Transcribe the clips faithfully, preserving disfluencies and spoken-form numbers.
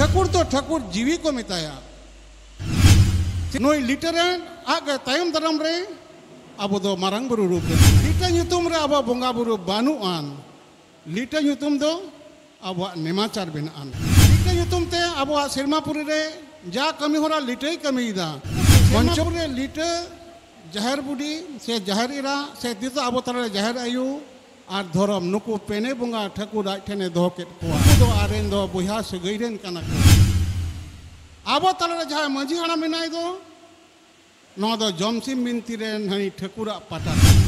ᱴᱷᱟᱹᱠᱩᱨ ᱫᱚ ᱴᱷᱟᱹᱠᱩᱨ ᱡᱤᱣᱤ ᱠᱚ ᱢᱮᱛᱟᱭᱟ᱾ ᱱᱩᱭ ᱞᱤᱴᱟᱹ ᱨᱮᱱ ᱟᱜ ᱜᱮ ᱛᱟᱭᱚᱢ ᱫᱟᱨᱟᱢ ᱨᱮ ᱟᱵᱚ ᱫᱚ ᱢᱟᱨᱟᱝ ᱵᱩᱨᱩ ᱨᱩᱯ ᱨᱮ, ᱞᱤᱴᱟᱹ ᱧᱩᱛᱩᱢ ᱨᱮ ᱟᱵᱚᱣᱟᱜ ᱵᱚᱸᱜᱟ ᱵᱩᱨᱩ ᱵᱟᱹᱱᱩᱜ ᱟᱱ, ᱞᱤᱴᱟᱹ ᱧᱩᱛᱩᱢ ᱫᱚ ᱟᱵᱚᱣᱟᱜ ᱱᱮᱢᱟᱪᱟᱨ ᱵᱮᱱᱟᱜ ᱟᱱ᱾ ᱞᱤᱴᱟᱹ ᱧᱩᱛᱩᱢ ᱛᱮ ᱟᱵᱚᱣᱟᱜ ᱥᱮᱨᱢᱟᱯᱩᱨᱤ ᱨᱮ ᱡᱟ ᱠᱟᱹᱢᱤ ᱦᱚᱨᱟ ᱞᱤᱴᱟᱹᱭ ᱠᱟᱹᱢᱤᱭᱮᱫᱟ᱾ ᱢᱚᱧᱪᱚᱯᱩᱨᱤ ᱨᱮ ᱞᱤᱴᱟᱹ, ᱡᱟᱦᱮᱨ ᱵᱩᱰᱷᱤ ᱥᱮ ᱡᱟᱦᱮᱨ ᱮᱨᱟ ᱥᱮ ᱱᱤᱛᱚᱜ ᱟᱵᱚ ᱛᱟᱞᱟᱨᱮ ᱡᱟᱦᱮᱨ ᱟᱭᱳ ᱟᱨ ᱫᱷᱚᱨᱚᱢ, ᱱᱩᱠᱩ ᱯᱮᱱᱮ ᱵᱚᱸᱜᱟ ᱴᱷᱟᱹᱠᱩᱨ ᱟᱡ ᱴᱷᱮᱱᱮ ᱫᱚᱦᱚ ᱠᱮᱫ ᱠᱚᱣᱟ᱾ ᱩᱱᱠᱩ ᱫᱚ ᱟᱡ ᱨᱮᱱ ᱫᱚ ᱵᱚᱭᱦᱟ ᱥᱟᱹᱜᱟᱹᱭ ᱨᱮᱱ ᱠᱟᱱᱟ ᱠᱚ᱾ ᱟᱵᱚ ᱛᱟᱞᱟᱨᱮ ᱡᱟᱦᱟᱸᱭ ᱢᱟᱹᱡᱷᱤ ᱦᱟᱲᱟᱢ ᱢᱮᱱᱟᱭ ᱫᱚ, ᱱᱚᱣᱟ ᱫᱚ ᱡᱚᱢᱥᱤᱢ ᱵᱤᱱᱛᱤ ᱨᱮᱱ ᱦᱟᱹᱱᱤ ᱴᱷᱟᱹᱠᱩᱨᱟᱜ ᱯᱟᱴᱟ ᱠᱟᱱᱟ᱾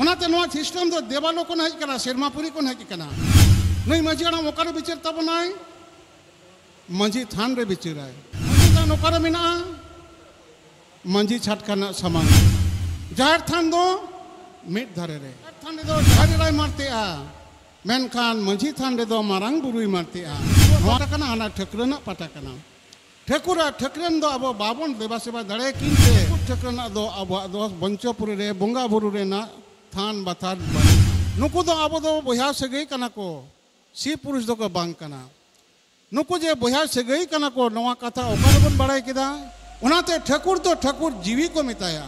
ᱚᱱᱟᱛᱮ ᱱᱚᱣᱟ system ᱫᱚ ᱫᱮᱵᱟᱞᱳ ᱠᱷᱚᱱ ᱦᱮᱡ ᱟᱠᱟᱱᱟ, ᱥᱮᱨᱢᱟᱯᱩᱨᱤ ᱠᱷᱚᱱ ᱦᱮᱡ ᱟᱠᱟᱱᱟ᱾ ᱱᱩᱭ ᱢᱟᱹᱡᱷᱤ ᱦᱟᱲᱟᱢ ᱚᱠᱟᱨᱮ ᱵᱤᱪᱟᱹᱨ ᱛᱟᱵᱚᱱᱟᱭ? ᱢᱟᱹᱡᱷᱤ ᱛᱷᱟᱱ ᱨᱮ ᱵᱤᱪᱟᱹᱨᱟᱭ᱾ ᱢᱟᱹᱡᱷᱤ ᱛᱷᱟᱱ ᱚᱠᱟᱨᱮ ᱢᱮᱱᱟᱜᱼᱟ? ᱢᱟᱹᱡᱷᱤ ᱪᱷᱟᱴᱠᱟ ᱨᱮᱱᱟᱜ ᱥᱟᱢᱟᱝ ᱨᱮ᱾ ᱡᱟᱦᱮᱨ ᱛᱷᱟᱱ ᱫᱚ ᱢᱤᱫ ᱫᱷᱟᱨᱮ ᱨᱮ᱾ ᱡᱟᱦᱮᱨ ᱛᱷᱟᱱ ᱨᱮᱫᱚ ᱡᱟᱦᱮᱨ ᱮᱨᱟᱭ ᱢᱟᱨᱛᱮᱜᱼᱟ, ᱢᱮᱱᱠᱷᱟᱱ ᱢᱟᱹᱡᱷᱤ ᱛᱷᱟᱱ ᱨᱮᱫᱚ ᱢᱟᱨᱟᱝ ᱵᱩᱨᱩᱭ ᱢᱟᱨᱛᱮᱜᱼᱟ᱾ ᱱᱚᱣᱟ ᱯᱟᱴᱟ ᱠᱟᱱᱟ, ᱦᱟᱱᱟ ᱴᱷᱟᱹᱠᱨᱟᱹ ᱨᱮᱱᱟᱜ ᱯᱟᱴᱟ ᱠᱟᱱᱟ᱾ ᱴᱷᱟᱹᱠᱩᱨ ᱟᱨ ᱴᱷᱟᱹᱠᱨᱟᱹᱱ ᱫᱚ ᱟᱵᱚ ᱵᱟᱵᱚᱱ ᱫᱮᱵᱟ ᱥᱮᱵᱟ ᱫᱟᱲᱮᱭᱟᱠᱤᱱ ᱛᱮ, ᱴᱷᱟᱹᱠᱩᱨ ᱴᱷᱟᱹᱠᱨᱟᱹᱱᱟᱜ ᱫᱚ ᱟᱵᱚᱣᱟᱜ ᱫᱚ ᱢᱚᱧᱪᱚᱯᱩᱨᱤ ᱨᱮ ᱵᱚᱸᱜᱟ ᱵᱩᱨᱩ ᱨᱮᱱᱟᱜ ᱛᱷᱟᱱ ᱵᱟᱛᱷᱟᱱ ᱵᱟᱹᱱᱩᱜᱼᱟ᱾ ᱱᱩᱠᱩ ᱫᱚ ᱟᱵᱚ ᱫᱚ ᱵᱚᱭᱦᱟ ᱥᱟᱹᱜᱟᱹᱭ ᱠᱟᱱᱟ ᱠᱚ, ᱥᱤ ᱯᱩᱨᱩᱥ ᱫᱚᱠᱚ ᱵᱟᱝ ᱠᱟᱱᱟ᱾ ᱱᱩᱠᱩ ᱡᱮ ᱵᱚᱭᱦᱟ ᱥᱟᱹᱜᱟᱹᱭ ᱠᱟᱱᱟ ᱠᱚ, ᱱᱚᱣᱟ ᱠᱟᱛᱷᱟ ᱚᱠᱟ ᱨᱮᱵᱚᱱ ᱵᱟᱲᱟᱭ ᱠᱮᱫᱟ? ᱚᱱᱟᱛᱮ ᱴᱷᱟᱹᱠᱩᱨ ᱫᱚ ᱴᱷᱟᱹᱠᱩᱨ ᱡᱤᱣᱤ ᱠᱚ ᱢᱮᱛᱟᱭᱟ᱾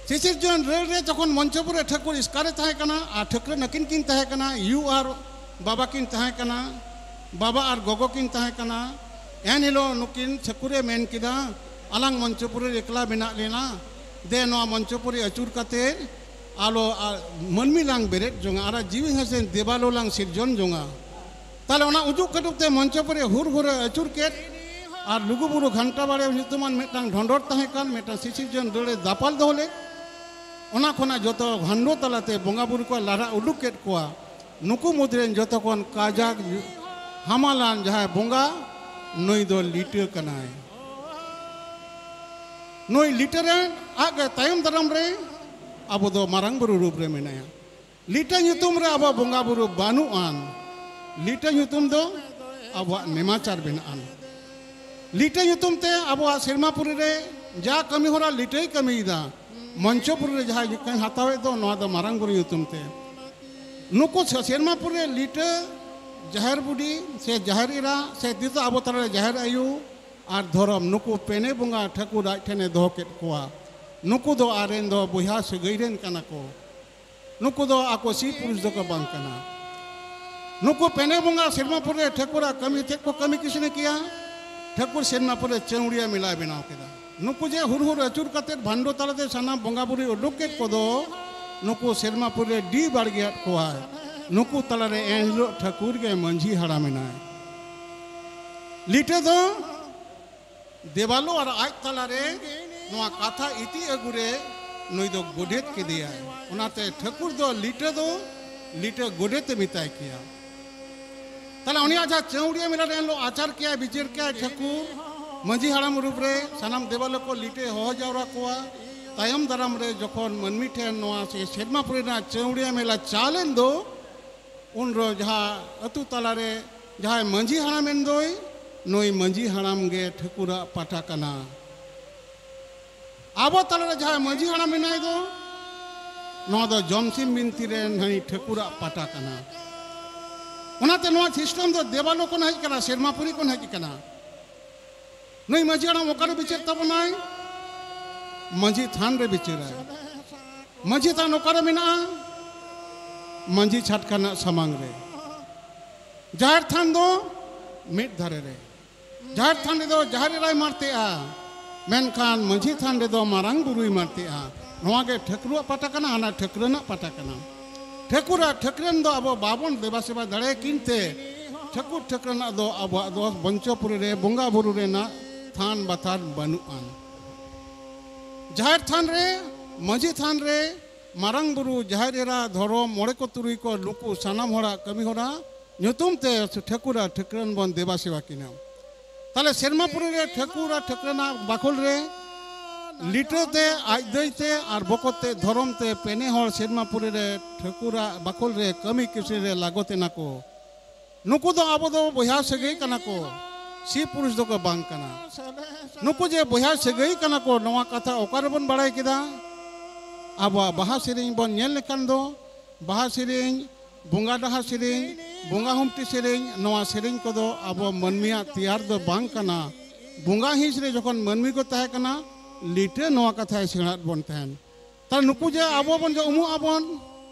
ᱥᱤᱥᱤᱨᱡᱚᱱ ᱨᱟᱹᱲ ᱨᱮ ᱡᱚᱠᱷᱚᱱ ᱢᱚᱧᱪᱚᱯᱩᱨ ᱨᱮ ᱴᱷᱟᱹᱠᱩᱨ ᱮᱥᱠᱟᱨᱮ ᱛᱟᱦᱮᱸ ᱠᱟᱱᱟ ᱟᱨ ᱴᱷᱟᱹᱠᱨᱟᱹᱱ ᱟᱹᱠᱤᱱ ᱠᱤᱱ ᱛᱟᱦᱮᱸ ᱠᱟᱱᱟ, ᱭᱩ ᱟᱨ ᱵᱟᱵᱟ ᱠᱤᱱ ᱛᱟᱦᱮᱸ ᱠᱟᱱᱟ, ᱵᱟᱵᱟ ᱟᱨ ᱜᱚᱜᱚ ᱠᱤᱱ ᱛᱟᱦᱮᱸ ᱠᱟᱱᱟ᱾ ᱮᱱ ᱦᱤᱞᱳᱜ ᱱᱩᱠᱤᱱ ᱴᱷᱟᱹᱠᱩᱨᱮ ᱢᱮᱱ ᱠᱮᱫᱟ, "ᱟᱞᱟᱝ ᱢᱚᱧᱪᱚᱯᱩᱨᱤ ᱨᱮ ᱮᱠᱞᱟ ᱢᱮᱱᱟᱜ ᱞᱮᱱᱟ, ᱫᱮ ᱱᱚᱣᱟ ᱢᱚᱧᱪᱚᱯᱩᱨᱤ ᱟᱹᱪᱩᱨ ᱠᱟᱛᱮ ᱟᱞᱚ, ᱟ, ᱢᱟᱹᱱᱢᱤ ᱞᱟᱝ ᱵᱮᱨᱮᱫ ᱡᱚᱝᱟ, ᱟᱨ ᱡᱤᱣᱤ ᱦᱟᱹᱥᱮᱱ ᱫᱮᱵᱟᱞᱳ ᱞᱟᱝ ᱥᱤᱨᱡᱚᱱ ᱡᱚᱝᱟ᱾" ᱛᱟᱦᱞᱮ ᱚᱱᱟ ᱩᱡᱩᱜ ᱠᱟᱹᱴᱩᱵ ᱛᱮ ᱢᱚᱧᱪᱚᱯᱩᱨᱤ ᱦᱩᱨ ᱦᱩᱨᱮ ᱟᱹᱪᱩᱨ ᱠᱮᱫ᱾ ᱟᱨ ᱞᱩᱜᱩᱵᱩᱨᱩ ᱜᱷᱟᱱᱴᱟ ᱵᱟᱲᱮ ᱧᱩᱛᱩᱢᱟᱱ ᱢᱤᱫᱴᱟᱝ ᱰᱷᱚᱸᱰᱚᱨ ᱛᱟᱦᱮᱸ ᱠᱟᱱ, ᱢᱤᱫᱴᱟᱝ ᱥᱤᱥᱤᱨᱡᱚᱱ ᱰᱟᱹᱲᱮ ᱫᱟᱯᱟᱞ ᱫᱚᱦᱚ ᱞᱮᱫ᱾ ᱚᱱᱟ ᱠᱷᱚᱱᱟᱜ ᱡᱚᱛᱚ ᱵᱷᱟᱱᱰᱚ ᱛᱟᱞᱟᱛᱮ ᱵᱚᱸᱜᱟ ᱵᱩᱨᱩ ᱠᱚ ᱞᱟᱨᱟ ᱩᱰᱩᱠ ᱠᱮᱫ ᱠᱚᱣᱟ᱾ ᱱᱩᱠᱩ ᱢᱩᱫᱽᱨᱮ ᱡᱚᱛᱚ ᱠᱷᱚᱱ ᱠᱟᱡᱟᱠ ᱦᱟᱢᱟᱞᱟᱱ ᱡᱟᱦᱟᱸᱭ ᱵᱚᱸᱜᱟ, ᱱᱩᱭ ᱫᱚ ᱞᱤᱴᱟᱹ ᱠᱟᱱᱟᱭ᱾ ᱱᱩᱭ ᱞᱤᱴᱟᱹ ᱨᱮ ᱟᱡ ᱜᱮ ᱛᱟᱭᱚᱢ ᱫᱟᱨᱟᱢ ᱨᱮ ᱟᱵᱚ ᱫᱚ ᱢᱟᱨᱟᱝ ᱵᱩᱨᱩ ᱨᱩᱯ ᱨᱮ ᱢᱮᱱᱟᱭᱟ᱾ ᱞᱤᱴᱟᱹ ᱧᱩᱛᱩᱢ ᱨᱮ ᱟᱵᱚᱣᱟᱜ ᱵᱚᱸᱜᱟ ᱵᱩᱨᱩ ᱵᱟᱹᱱᱩᱜ ᱟᱱ, ᱞᱤᱴᱟᱹ ᱧᱩᱛᱩᱢ ᱫᱚ ᱟᱵᱚᱣᱟᱜ ᱱᱮᱢᱟᱪᱟᱨ ᱵᱮᱱᱟᱜ ᱟᱱ᱾ ᱞᱤᱴᱟᱹ ᱧᱩᱛᱩᱢ ᱛᱮ ᱟᱵᱚᱣᱟᱜ ᱥᱮᱨᱢᱟᱯᱩᱨᱤ ᱨᱮ ᱡᱟ ᱠᱟᱹᱢᱤ ᱦᱚᱨᱟ ᱞᱤᱴᱟᱹᱭ ᱠᱟᱹᱢᱤᱭᱮᱫᱟ, ᱢᱚᱧᱪᱚᱯᱩᱨᱤ ᱨᱮ ᱡᱟᱦᱟᱸᱭ ᱠᱟᱹᱢᱤ ᱦᱟᱛᱟᱣᱮᱫ ᱫᱚ, ᱱᱚᱣᱟ ᱫᱚ ᱢᱟᱨᱟᱝ ᱵᱩᱨᱩ ᱧᱩᱛᱩᱢ ᱛᱮ᱾ ᱱᱩᱠᱩ ᱥᱮ-, ᱥᱮᱨᱢᱟᱯᱩᱨᱤ ᱨᱮ ᱞᱤᱴᱟᱹ ᱡᱟᱦᱮᱨ ᱵᱩᱰᱷᱤ ᱥᱮ ᱡᱟᱦᱮᱨ ᱮᱨᱟ ᱥᱮ ᱱᱤᱛᱚᱜ ᱟᱵᱚ ᱛᱟᱞᱟᱨᱮ ᱡᱟᱦᱮᱨ ᱟᱭᱳ ᱟᱨ ᱫᱷᱚᱨᱚᱢ, ᱱᱩᱠᱩ ᱯᱮᱱᱮ ᱵᱚᱸᱜᱟ ᱴᱷᱟᱹᱠᱩᱨ ᱟᱡ ᱴᱷᱮᱱᱮ ᱫᱚᱦᱚ ᱠᱮᱫ ᱠᱚᱣᱟ᱾ ᱱᱩᱠᱩ ᱫᱚ ᱟᱡᱨᱮᱱ ᱫᱚ ᱵᱚᱭᱦᱟ ᱥᱟᱹᱜᱟᱹᱭ ᱨᱮᱱ ᱠᱟᱱᱟ ᱠᱚ᱾ ᱱᱩᱠᱩ ᱫᱚ ᱟᱠᱚ ᱥᱤ ᱯᱩᱨᱩᱥ ᱫᱚᱠᱚ ᱵᱟᱝ ᱠᱟᱱᱟ᱾ ᱱᱩᱠᱩ ᱯᱮᱱᱮ ᱵᱚᱸᱜᱟ ᱥᱮᱨᱢᱟᱯᱩᱨᱤ ᱨᱮ ᱴᱷᱟᱹᱠᱩᱨᱟᱜ ᱠᱟᱹᱢᱤ ᱪᱮᱫ ᱠᱚ ᱠᱟᱹᱢᱤ ᱠᱤᱥᱱᱤ ᱠᱮᱭᱟ? ᱴᱷᱟᱹᱠᱩᱨ ᱥᱮᱨᱢᱟᱯᱩᱨᱤ ᱨᱮ ᱪᱟᱹᱣᱲᱤᱭᱟᱹ ᱢᱮᱞᱟᱭ ᱵᱮᱱᱟᱣ ᱠᱮᱫᱟ᱾ ᱱᱩᱠᱩ ᱡᱮ ᱦᱩᱨ ᱦᱩᱨ ᱟᱹᱪᱩᱨ ᱠᱟᱛᱮ ᱵᱷᱟᱱᱰᱚ ᱛᱟᱞᱟᱛᱮ ᱥᱟᱱᱟᱢ ᱵᱚᱸᱜᱟ ᱵᱩᱨᱩᱭ ᱩᱰᱩᱠ ᱠᱮᱫ ᱠᱚᱫᱚ, ᱱᱩᱠᱩ ᱥᱮᱨᱢᱟᱯᱩᱨᱤ ᱨᱮ ᱰᱤ ᱵᱟᱲᱜᱮᱭᱟᱫ ᱠᱚᱣᱟᱭ᱾ ᱱᱩᱠᱩ ᱛᱟᱞᱟᱨᱮ ᱮᱱᱦᱤᱞᱳᱜ ᱴᱷᱟᱹᱠᱩᱨ ᱜᱮ ᱢᱟᱹᱡᱷᱤ ᱦᱟᱲᱟᱢ ᱮᱱᱟᱭ᱾ ᱞᱤᱴᱟᱹ ᱫᱚ ᱫᱮᱵᱟᱞᱳ ᱟᱨ ᱟᱡ ᱛᱟᱞᱟᱨᱮ ᱱᱚᱣᱟ ᱠᱟᱛᱷᱟ ᱤᱛᱤ ᱟᱹᱜᱩ ᱨᱮ ᱱᱩᱭ ᱫᱚ ᱜᱚᱰᱮᱛ ᱠᱮᱫᱮᱭᱟᱭ᱾ ᱚᱱᱟᱛᱮ ᱴᱷᱟᱹᱠᱩᱨ ᱫᱚ ᱞᱤᱴᱟᱹ ᱫᱚ ᱞᱤᱴᱟᱹ ᱜᱚᱰᱮᱛ ᱮ ᱢᱮᱛᱟᱭ ᱠᱮᱭᱟ᱾ ᱛᱟᱦᱞᱮ ᱩᱱᱤᱭᱟᱜ ᱡᱟᱦᱟᱸ ᱪᱟᱹᱣᱲᱤᱭᱟᱹ ᱢᱮᱞᱟ ᱨᱮ ᱮᱱᱦᱤᱞᱳᱜ ᱟᱪᱟᱨ ᱠᱮᱭᱟᱭ, ᱵᱤᱪᱟᱹᱨ ᱠᱮᱭᱟᱭ ᱴᱷᱟᱹᱠᱩᱨ ᱢᱟᱹᱡᱷᱤ ᱦᱟᱲᱟᱢ ᱨᱩᱯ ᱨᱮ ᱥᱟᱱᱟᱢ ᱫᱮᱵᱟᱞᱳ ᱠᱚ ᱞᱤᱴᱟᱹᱭ ᱦᱚᱦᱚ ᱡᱟᱣᱨᱟ ᱠᱚᱣᱟ᱾ ᱛᱟᱭᱚᱢ ᱫᱟᱨᱟᱢ ᱨᱮ ᱡᱚᱠᱷᱚᱱ ᱢᱟᱹᱱᱢᱤ ᱴᱷᱮᱱ ᱱᱚᱣᱟ ᱥᱮ ᱥᱮᱨᱢᱟᱯᱩᱨᱤ ᱨᱮᱱᱟᱜ ᱪᱟᱹᱣᱲᱤᱭᱟᱹ ᱢᱮᱞᱟ ᱪᱟᱞ ᱮᱱ ᱫᱚ, ᱩᱱ ᱨᱮ ᱡᱟᱦᱟᱸ ᱟᱹᱛᱩ ᱛᱟᱞᱟᱨᱮ ᱡᱟᱦᱟᱸᱭ ᱢᱟᱹᱡᱷᱤ ᱦᱟᱲᱟᱢ ᱮᱱ ᱫᱚᱭ, ᱱᱩᱭ ᱢᱟᱹᱡᱷᱤ ᱦᱟᱲᱟᱢ ᱜᱮ ᱴᱷᱟᱹᱠᱩᱨᱟᱜ ᱯᱟᱴᱟ ᱠᱟᱱᱟ᱾ ᱟᱵᱚ ᱛᱟᱞᱟᱨᱮ ᱡᱟᱦᱟᱸᱭ ᱢᱟᱹᱡᱷᱤ ᱦᱟᱲᱟᱢ ᱢᱮᱱᱟᱭ ᱫᱚ, ᱱᱚᱣᱟ ᱫᱚ ᱡᱚᱢᱥᱤᱢ ᱵᱤᱱᱛᱤ ᱨᱮ ᱱᱟᱹᱭ ᱴᱷᱟᱹᱠᱩᱨᱟᱜ ᱯᱟᱴᱟ ᱠᱟᱱᱟ᱾ ᱚᱱᱟᱛᱮ ᱱᱚᱣᱟ ᱥᱤᱥᱴᱮᱢ ᱫᱚ ᱫᱮᱵᱟᱞᱳ ᱠᱷᱚᱱ ᱦᱮᱡ ᱠᱟᱱᱟ, ᱥᱮᱨᱢᱟᱯᱩᱨᱤ ᱠᱷᱚᱱ ᱦᱮᱡ ᱠᱟᱱᱟ᱾ ᱱᱩᱭ ᱢᱟᱹᱡᱷᱤ ᱦᱟᱲᱟᱢ ᱚᱠᱟᱨᱮ ᱵᱤᱪᱟᱹᱨ ᱛᱟᱵᱚᱱᱟᱭ? ᱢᱟᱹᱡᱷᱤ ᱛᱷᱟᱱ ᱨᱮ ᱵᱤᱪᱟᱹᱨᱟᱭ᱾ ᱢᱟᱹᱡᱷᱤ ᱛᱷᱟᱱ ᱚᱠᱟᱨᱮ ᱢᱮᱱᱟᱜᱼᱟ? ᱢᱟᱹᱡᱷᱤ ᱪᱷᱟᱴᱠᱟ ᱨᱮᱱᱟᱜ ᱥᱟᱢᱟᱝ ᱨᱮ᱾ ᱡᱟᱦᱮᱨ ᱛᱷᱟᱱ ᱫᱚ ᱢᱤᱫ ᱫᱷᱟᱨᱮ ᱨᱮ᱾ ᱡᱟᱦᱮᱨ ᱛᱷᱟᱱ ᱨᱮᱫᱚ ᱡᱟᱦᱮᱨ ᱮᱨᱟᱭ ᱢᱟᱨᱛᱮᱜᱼᱟ, ᱢᱮᱱᱠᱷᱟᱱ ᱢᱟᱹᱡᱷᱤ ᱛᱷᱟᱱ ᱨᱮᱫᱚ ᱢᱟᱨᱟᱝ ᱵᱩᱨᱩᱭ ᱢᱟᱨᱛᱮᱜᱼᱟ᱾ ᱱᱚᱣᱟ ᱜᱮ ᱴᱷᱟᱹᱠᱨᱩᱣᱟᱜ ᱯᱟᱴᱟ ᱠᱟᱱᱟ, ᱦᱟᱱᱟ ᱴᱷᱟᱹᱠᱨᱟᱹᱱᱟᱜ ᱯᱟᱴᱟ ᱠᱟᱱᱟ᱾ ᱴᱷᱟᱹᱠᱩᱨ ᱟᱨ ᱴᱷᱟᱹᱠᱨᱟᱹᱱ ᱫᱚ ᱟᱵᱚ ᱵᱟᱵᱚᱱ ᱫᱮᱵᱟ ᱥᱮᱵᱟ ᱫᱟᱲᱮᱭᱟᱠᱤᱱ ᱛᱮ, ᱴᱷᱟᱹᱠᱩᱨ ᱴᱷᱟᱹᱠᱨᱟᱹᱱᱟᱜ ᱫᱚ ᱟᱵᱚᱣᱟᱜ ᱫᱚ ᱵᱚᱧᱪᱚᱯᱩᱨᱤ ᱨᱮ ᱵᱚᱸᱜᱟ ᱵᱩᱨᱩ ᱨᱮᱱᱟᱜ ᱛᱷᱟᱱ ᱵᱟᱛᱷᱟᱱ ᱵᱟᱹᱱᱩᱜ ᱟᱱ᱾ ᱡᱟᱦᱮᱨ ᱛᱷᱟᱱ ᱨᱮ, ᱢᱟᱹᱡᱷᱤ ᱛᱷᱟᱱ ᱨᱮ ᱢᱟᱨᱟᱝ ᱵᱩᱨᱩ, ᱡᱟᱦᱮᱨ ᱮᱨᱟ, ᱫᱷᱚᱨᱚᱢ, ᱢᱚᱬᱮ ᱠᱚ ᱛᱩᱨᱩᱭ ᱠᱚ, ᱱᱩᱠᱩ ᱥᱟᱱᱟᱢ ᱦᱚᱲᱟᱜ ᱠᱟᱹᱢᱤ ᱦᱚᱨᱟ ᱧᱩᱛᱩᱢ ᱛᱮ ᱴᱷᱟᱹᱠᱩᱨ ᱟᱨ ᱴᱷᱟᱹᱠᱨᱟᱹᱱ ᱵᱚᱱ ᱫᱮᱵᱟ ᱥᱮᱵᱟ ᱠᱤᱱᱟ᱾ ᱛᱟᱦᱞᱮ ᱥᱮᱨᱢᱟᱯᱩᱨᱤ ᱨᱮ ᱴᱷᱟᱹᱠᱩᱨ ᱟᱨ ᱴᱷᱟᱹᱠᱨᱟᱹᱱᱟᱜ ᱵᱟᱠᱷᱳᱞ ᱨᱮ ᱞᱤᱴᱟᱹ ᱛᱮ, ᱟᱡ ᱫᱟᱹᱭ ᱛᱮ ᱟᱨ ᱵᱚᱠᱚᱛ ᱛᱮ, ᱫᱷᱚᱨᱚᱢ ᱛᱮ ᱯᱮᱱᱮ ᱦᱚᱲ ᱥᱮᱨᱢᱟᱯᱩᱨᱤ ᱨᱮ ᱴᱷᱟᱹᱠᱩᱨᱟᱜ ᱵᱟᱠᱷᱳᱞ ᱨᱮ ᱠᱟᱹᱢᱤ ᱠᱟᱹᱥᱱᱤ ᱨᱮ ᱞᱟᱜᱚᱛ ᱮᱱᱟ ᱠᱚ᱾ ᱱᱩᱠᱩ ᱫᱚ ᱟᱵᱚ ᱫᱚ ᱵᱚᱭᱦᱟ ᱥᱟᱹᱜᱟᱹᱭ ᱠᱟᱱᱟ ᱠᱚ, ᱥᱤ ᱯᱩᱨᱩᱥ ᱫᱚᱠᱚ ᱵᱟᱝ ᱠᱟᱱᱟ᱾ ᱱᱩᱠᱩ ᱡᱮ ᱵᱚᱭᱦᱟ ᱥᱟᱹᱜᱟᱹᱭ ᱠᱟᱱᱟ ᱠᱚ, ᱱᱚᱣᱟ ᱠᱟᱛᱷᱟ ᱚᱠᱟ ᱨᱮᱵᱚᱱ ᱵᱟᱲᱟᱭ ᱠᱮᱫᱟ? ᱟᱵᱚᱣᱟᱜ ᱵᱟᱦᱟ ᱥᱮᱨᱮᱧ ᱵᱚᱱ ᱧᱮᱞ ᱞᱮᱠᱷᱟᱱ ᱫᱚ, ᱵᱟᱦᱟ ᱥᱮᱨᱮᱧ, ᱵᱚᱸᱜᱟ ᱰᱟᱦᱟᱨ ᱥᱮᱨᱮᱧ, ᱵᱚᱸᱜᱟ ᱦᱩᱢᱴᱤ ᱥᱮᱨᱮᱧ, ᱱᱚᱣᱟ ᱥᱮᱨᱮᱧ ᱠᱚᱫᱚ ᱟᱵᱚ ᱢᱟᱹᱱᱢᱤᱭᱟᱜ ᱛᱮᱭᱟᱨ ᱫᱚ ᱵᱟᱝ ᱠᱟᱱᱟ᱾ ᱵᱚᱸᱜᱟ ᱦᱤᱸᱥ ᱨᱮ ᱡᱚᱠᱷᱚᱱ ᱢᱟᱹᱱᱢᱤ ᱠᱚ ᱛᱟᱦᱮᱸ ᱠᱟᱱᱟ, ᱞᱤᱴᱟᱹ ᱱᱚᱣᱟ ᱠᱟᱛᱷᱟᱭ ᱥᱮᱬᱟᱫ ᱵᱚᱱ ᱛᱟᱦᱮᱱ᱾ ᱛᱟᱦᱞᱮ ᱱᱩᱠᱩ ᱡᱮ ᱟᱵᱚ ᱵᱚᱱ ᱡᱮ ᱩᱢᱩᱜ ᱟᱵᱚᱱ,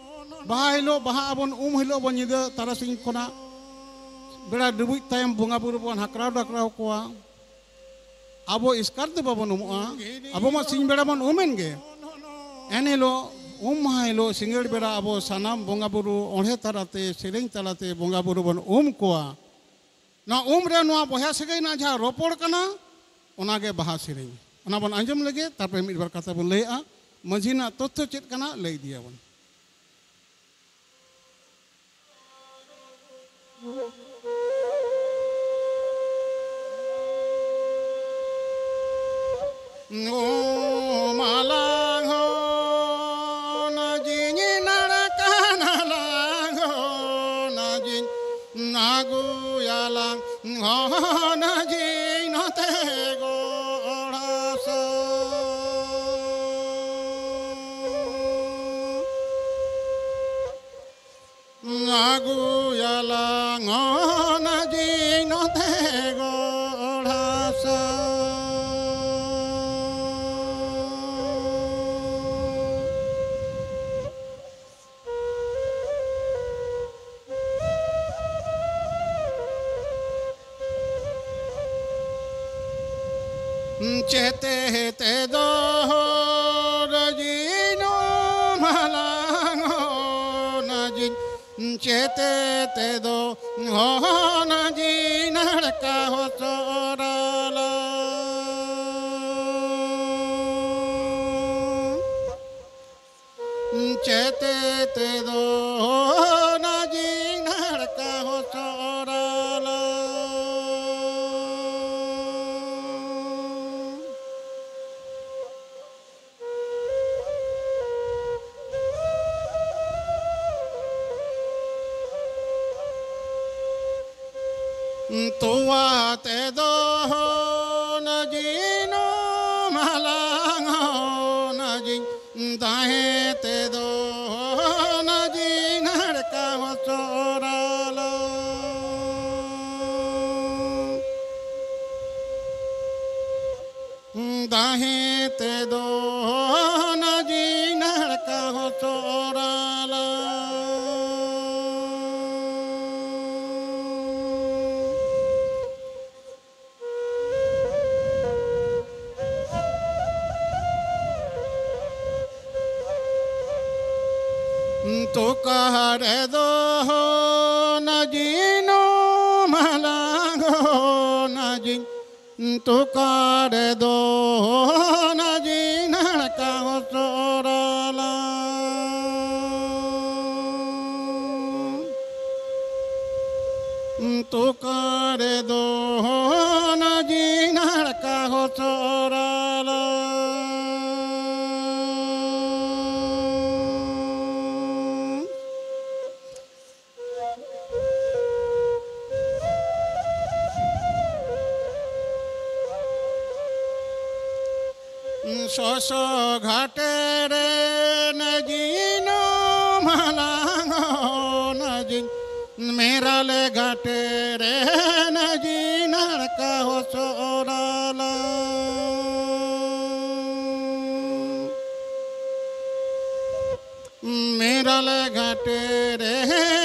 ᱵᱟᱦᱟ ᱦᱤᱞᱳᱜ ᱵᱟᱦᱟ ᱟᱵᱚᱱ, ᱩᱢ ᱦᱤᱞᱳᱜ ᱵᱚᱱ ᱧᱤᱫᱟᱹ ᱛᱟᱨᱟᱥᱤᱧ ᱠᱷᱚᱱᱟᱜ ᱵᱮᱲᱟ ᱰᱩᱵᱩᱡ ᱛᱟᱭᱚᱢ ᱵᱚᱸᱜᱟ ᱵᱩᱨᱩ ᱵᱚᱱ ᱦᱟᱠᱨᱟᱣ ᱰᱟᱠᱨᱟᱣ ᱠᱚᱣᱟ᱾ ᱟᱵᱚ ᱮᱥᱠᱟᱨ ᱫᱚ ᱵᱟᱵᱚᱱ ᱩᱢᱩᱜᱼᱟ, ᱟᱵᱚ ᱢᱟ ᱥᱤᱧ ᱵᱮᱲᱟ ᱵᱚᱱ ᱩᱢᱮᱱ ᱜᱮ᱾ ᱮᱱ ᱦᱤᱞᱳᱜ, ᱩᱢ ᱢᱟᱦᱟ ᱦᱤᱞᱳᱜ ᱥᱤᱸᱜᱟᱹᱲ ᱵᱮᱲᱟ ᱟᱵᱚ ᱥᱟᱱᱟᱢ ᱵᱚᱸᱜᱟ ᱵᱩᱨᱩ ᱚᱬᱦᱮ ᱛᱟᱞᱟᱛᱮ, ᱥᱮᱨᱮᱧ ᱛᱟᱞᱟᱛᱮ ᱵᱚᱸᱜᱟ ᱵᱩᱨᱩ ᱵᱚᱱ ᱩᱢ ᱠᱚᱣᱟ᱾ ᱱᱚᱣᱟ ᱩᱢ ᱨᱮ ᱱᱚᱣᱟ ᱵᱚᱭᱦᱟ ᱥᱟᱹᱜᱟᱹᱭ ᱨᱮᱱᱟᱜ ᱡᱟᱦᱟᱸ ᱨᱚᱯᱚᱲ ᱠᱟᱱᱟ, ᱚᱱᱟᱜᱮ ᱵᱟᱦᱟ ᱥᱮᱨᱮᱧ᱾ ᱚᱱᱟ ᱵᱚᱱ ᱟᱸᱡᱚᱢ ᱞᱮᱜᱮ, ᱛᱟᱨᱯᱚᱨᱮ ᱢᱤᱫ ᱵᱟᱨ ᱠᱟᱛᱷᱟ ᱵᱚᱱ ᱞᱟᱹᱭᱟᱜᱼᱟ᱾ ᱢᱟᱹᱡᱷᱤ ᱨᱮᱱᱟᱜ ᱛᱚᱛᱛᱷᱚ ᱪᱮᱫ ᱠᱟᱱᱟ, ᱞᱟᱹᱭ ᱤᱫᱤᱭᱟᱵᱚᱱ᱾ ᱩᱢᱟᱞᱟᱝ ᱦᱚᱸ ᱱᱟᱡᱤᱧ ᱱᱟᱲᱠᱟᱱᱟᱞᱟᱝ ᱦᱚᱸ ᱱᱟᱡᱤᱧ ᱟᱹᱜᱩᱭᱟᱞᱟᱝ ᱦᱚᱸ ᱱᱟᱡᱤᱧ ᱱᱚᱛᱮ ᱜᱚᱲᱟᱥᱟ᱾ ᱟᱹᱜᱩᱭᱟᱞᱟᱝ ᱚᱱᱟ ᱡᱤᱣᱤ ᱱᱚᱛᱮ ᱜᱚᱲᱟᱥᱟ᱾ ᱪᱮᱛᱮ ᱛᱮᱫᱚ ᱦᱚᱨ ᱡᱤᱱᱩ ᱢᱟᱞᱟᱝ ᱦᱚᱱ ᱡᱤᱱ ᱪᱮᱛᱮ ᱛᱮᱫᱚ ᱦᱚᱱ ᱡᱤᱱ ᱦᱟᱲᱠᱟ ᱦᱚᱥᱚᱨᱟᱞᱟ᱾ ᱪᱮᱛᱮ ᱛᱮᱫᱚ ᱱᱟᱡᱤ ᱱᱟᱲᱠᱟ ᱦᱚᱥᱚᱨᱟᱞᱟ᱾ ᱛᱚᱣᱟ ᱛᱮᱫᱚ ᱱᱟᱡᱤ ᱱᱚ ᱢᱟᱞᱟᱝ ᱱᱟᱡᱤ ᱫᱟᱦᱮ ᱛᱮᱫᱚ ᱱᱟᱡᱤ ᱱᱟᱲᱠᱟ ᱦᱚᱥᱚᱨᱟᱞᱟ᱾ ᱫᱟᱦᱮᱸ ᱛᱮᱫᱚ ᱱᱟ ᱡᱤᱱᱟᱲ ᱠᱟᱦᱚ ᱥᱚᱨᱟᱞᱟ᱾ ᱛᱚᱠᱟᱨᱮ ᱫᱚ ᱱᱟ ᱡᱤᱱᱚ ᱢᱟᱞᱟᱝ ᱱᱟ ᱡᱤᱱ ᱛᱚᱠᱟᱨᱮ ᱫᱚ ᱱᱟ ᱡᱤᱱᱟᱲ ᱠᱟᱦᱚ ᱥᱚᱨᱟᱞᱟ᱾ ᱛᱚᱠᱟᱨᱮ ᱫᱚ ᱱᱟ ᱡᱤᱱᱟᱲ ᱠᱟᱦᱚ ᱥᱚᱨᱟᱞᱟ᱾ ᱥᱚᱥᱚ ᱜᱷᱟᱴᱮ ᱨᱮ ᱱᱟᱡᱤᱱ ᱢᱟᱞᱟᱝ ᱱᱟᱡᱤᱱ, ᱢᱮᱨᱟᱞᱮ ᱜᱷᱟᱴᱮ ᱨᱮ ᱱᱟᱡᱤᱱ ᱟᱲᱠᱟ ᱦᱚᱥᱚᱨᱟᱞᱟ᱾ ᱢᱮᱨᱟᱞᱮ ᱜᱷᱟᱴᱮ ᱨᱮ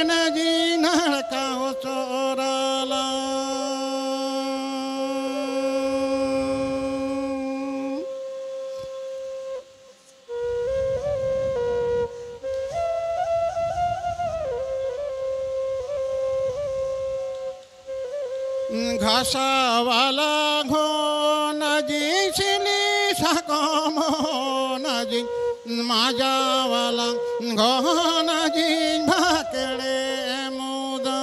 ᱱᱟᱡᱤᱱ ᱟᱲᱠᱟ ᱦᱚᱥᱚᱨᱟᱞᱟ᱾ ᱜᱷᱟᱥᱟᱣᱟᱞᱟ ᱜᱷᱚᱱᱟᱡᱤ ᱥᱤᱞᱤ ᱥᱟᱠᱚᱢ ᱦᱚᱱᱟᱡᱤ, ᱢᱟᱡᱟᱣᱟᱞᱟ ᱜᱷᱚᱱᱟᱡᱤ ᱵᱷᱟᱠᱲᱮ ᱢᱩᱫᱟ᱾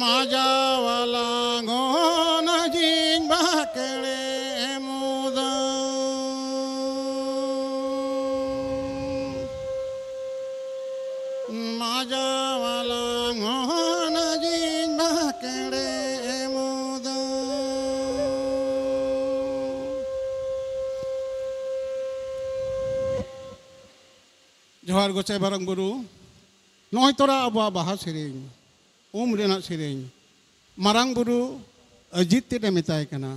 ᱢᱟᱡᱟᱣᱟᱞᱟ ᱜᱷᱚᱱᱟᱡᱤ ᱵᱷᱟᱠᱲᱮ ᱢᱩᱫᱟ᱾ ᱢᱟᱡᱟᱣᱟᱞᱟ ᱜᱷᱚᱱᱟᱡᱤ ᱵᱷᱟᱠᱲᱮ ᱢᱩᱫᱟ᱾ ᱡᱚᱦᱟᱨ ᱜᱚᱸᱥᱟᱭ ᱢᱟᱨᱟᱝ ᱵᱩᱨᱩ᱾ ᱱᱚᱜᱼᱚᱭ ᱛᱚᱨᱟ ᱟᱵᱚᱣᱟᱜ ᱵᱟᱦᱟ ᱥᱮᱨᱮᱧ᱾ ᱩᱢ ᱨᱮᱱᱟᱜ ᱥᱮᱨᱮᱧ᱾ ᱢᱟᱨᱟᱝ ᱵᱩᱨᱩ ᱟᱹᱡᱤᱛ ᱛᱮᱫ ᱮ ᱢᱮᱛᱟᱭ ᱠᱟᱱᱟ,